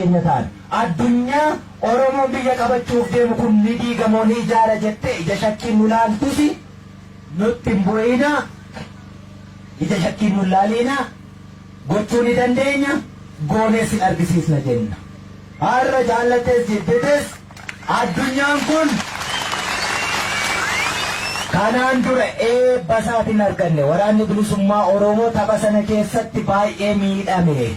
Keenya ta'an. Addunyaa Oromoon biyya qabachuuf deemu kun ni diigamoo ni ijaara jettee ija shakkiin nu laaltusi nutti hin bu'inaa, ija shakkiin nu laaliinaa, gochuu ni dandeenya, goonees hin argisiisna jenna. Har'a jaallattes jibbites addunyaan kun kanaan dura eebba isaatiin arganne. Waraanni Bilisummaa Oromoo tapha sana keessatti baay'ee miidhame.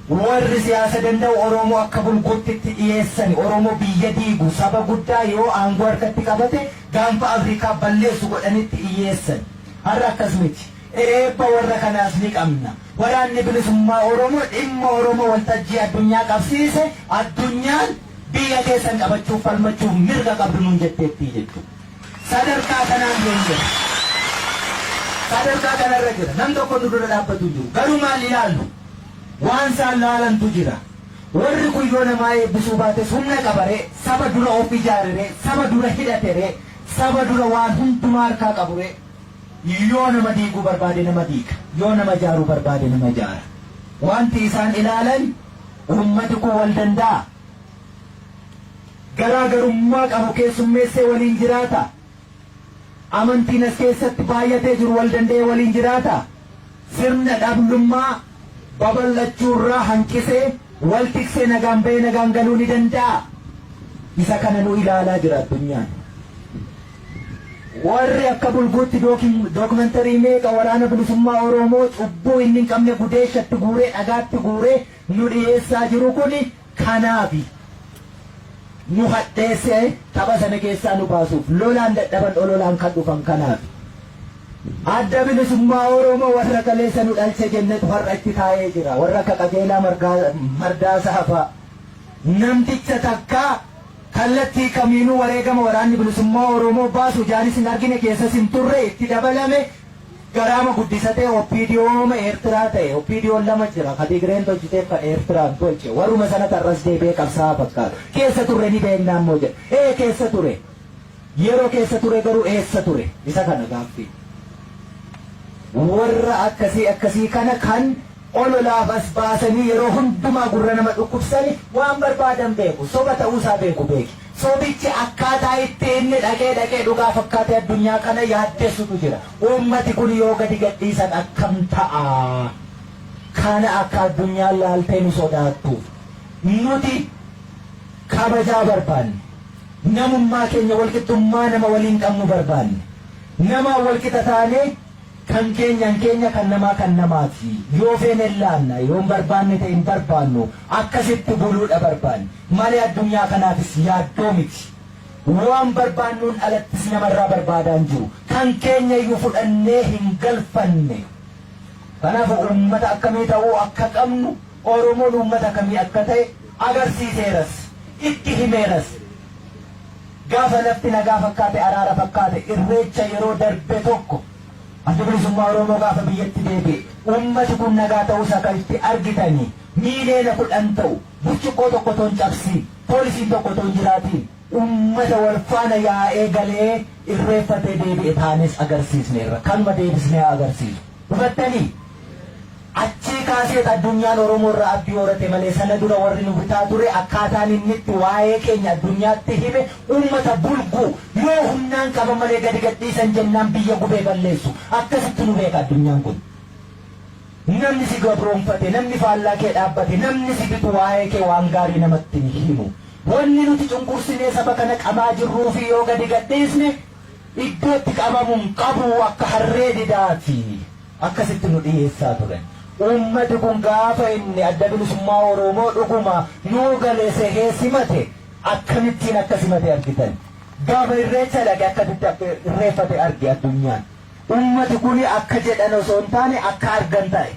Warri siyaasa danda'u Oromoo akka bulguutti itti dhiyeessani, Oromoo biyya diigu, saba guddaa yoo aangoo harkatti qabate Gaanfa Afrikaa balleessu godhanitti dhiyyeessan. Har'a akkas miti. Eebba warra kanaas ni qabna. Waraanni Bilisummaa Oromoo dhimma Oromoo waltajjii addunyaa qabsiise, addunyaan biyya keessan qabachuuf falmachuuf mirga qabdu nuun jetteettii jechuudha. Sadarkaa kanaan geenyeera. Sadarkaa kanarra jira. Nam tokko nu dura dhaabbatu hin jiru. Garuu maal ilaallu? Waan isaan laalantu jira. Warri kun yoo namaa eebbisuu baates humna qabaree, saba dura of ijaareree, saba dura hidhateree, saba dura waan hundumaa harkaa qaburee, yoo nama diiguu barbaade nama diiga, yoo nama ijaaruu barbaade nama ijaara. Wanti isaan ilaalan, uummati kun wal danda'a. Garaagarummaa qabu keessummeessee waliin jiraata. Amantiin as keessatti baay'atee jiru wal danda'ee waliin jiraata. Sirna dhablummaa babal'achuurraa hanqisee wal tiksee nagaan bahee nagaan galuu ni danda'a. Isa kana nu ilaalaa jira addunyaan. Warri akka bulguutti dookimantarii meeqa Waraana Bilisummaa Oromoo cubbuu inni hin qabne gudeeshatti guuree, dhagaatti guuree nu dhiyeessaa jiru kuni kanaafi. Nu hadheessee tapha sana keessaa nu baasuuf lolaan dadhaban, ololaan kan dhufan kanaafi. Adda Bilisummaa Oromoo warra kaleessa nu dhalche jennetu har'a itti taa'ee jira. Warra akka Qajeelaa Mardaasaa fa'a. Namticha takkaa kallattii kamiinuu wareegama Waraanni Bilisummaa Oromoo baasu ijaanis hin argine, keessas hin turre, itti dabalame, garaama guddisatee OPDOma Eertiraa ta'e. OPDOn lama jira, ka Tigreen tolchiteef kan Eertiraan tolche. Warruma sana tarras deebi'ee qabsaa'aa fakkaata. Keessa turre ni beeknaa immoo jedha. Ee, keessa ture. Yeroo keessa ture garuu eessa ture? Isa kana gaaffii. Warra akkasii akkasii kana kan ololaaf as baasanii yeroo hundumaa gurra nama dhukkubsani waan barbaadan beeku. Soba ta'uusaa beeku beeki. Sobichi akkaataa itti inni dhaqee dhaqee dhugaa fakkaatee addunyaa kana yaaddessutu jira. Uummati kun yoo gadi gadhiisan akkam ta'a? Kana akka addunyaan laaltee nu sodaattuuf. Nuti kabajaa barbaanne. Namummaa keenya, walqixxummaa nama waliin qabnu barbaanne. Namaan walqixa taanee kan keenyan keenya, kan namaa kan namaati. Yoo feene laanna, yoo hin barbaanne ta'e hin barbaannu. Akkasitti buluudha barbaanne. Malee addunyaa kanaafis yaaddoo miti. Waan barbaannuun alattis namarraa barbaadaan jiru. Kan keenya iyyuu fudhannee hin galfanne. Kanaaf uummata akkamii ta'uu akka qabnu, Oromoon uummata akkamii akka ta'e agarsiiseeras. Itti himeeras. Gaafa lafti nagaa fakkaate, araara fakkaate, Irreecha yeroo darbe tokko, Adda Bilisummaa Oromoo gaafa biyyatti deebi'e, uummati kun nagaa ta'uusaa kan itti argitanii, 10 miiliyoona ta'u burcuqqoo tokko otoo hin cabsiin, poolisiin tokko otoo hin jiraatiin, uummata wal faana yaa'ee galee irreeffatee deebi'e taanes agarsiisneerra. Kanuma deebisnee haa agarsiisu. Hubattanii? Achii kaaseet addunyaan Oromoo irraa abdii horate malee, sana dura warri nu bitaa ture akkaataan inni itti waa'ee keenya addunyaatti hime, uummata bulguu yoo humnaan qaban malee gadi gadhiisan jennaan biyya gubee balleessu, akkasitti nu beeka addunyaan kun. Namni si gabroonfate, namni faallaa kee dhaabbate, namni si bitu waa'ee kee waan gaarii namatti hin himu. Wanni nuti cunqursinee saba kana qabaa jirruu fi yoo gadi gadhiisne iddootti qabamuun qabu akka harree didaati. Akkasitti nu dhiyeessaa turan. Uummati kun gaafa inni Adda Bilisummaa Oromoo dhuguma nuu galee sehee simate, akkamittiin akka simate argitan. Gaafa Irreecha dhaqe akkasitti akka irreeffate arge addunyaan. Uummati kun akka jedhan osoo hin taane akka argan ta'e.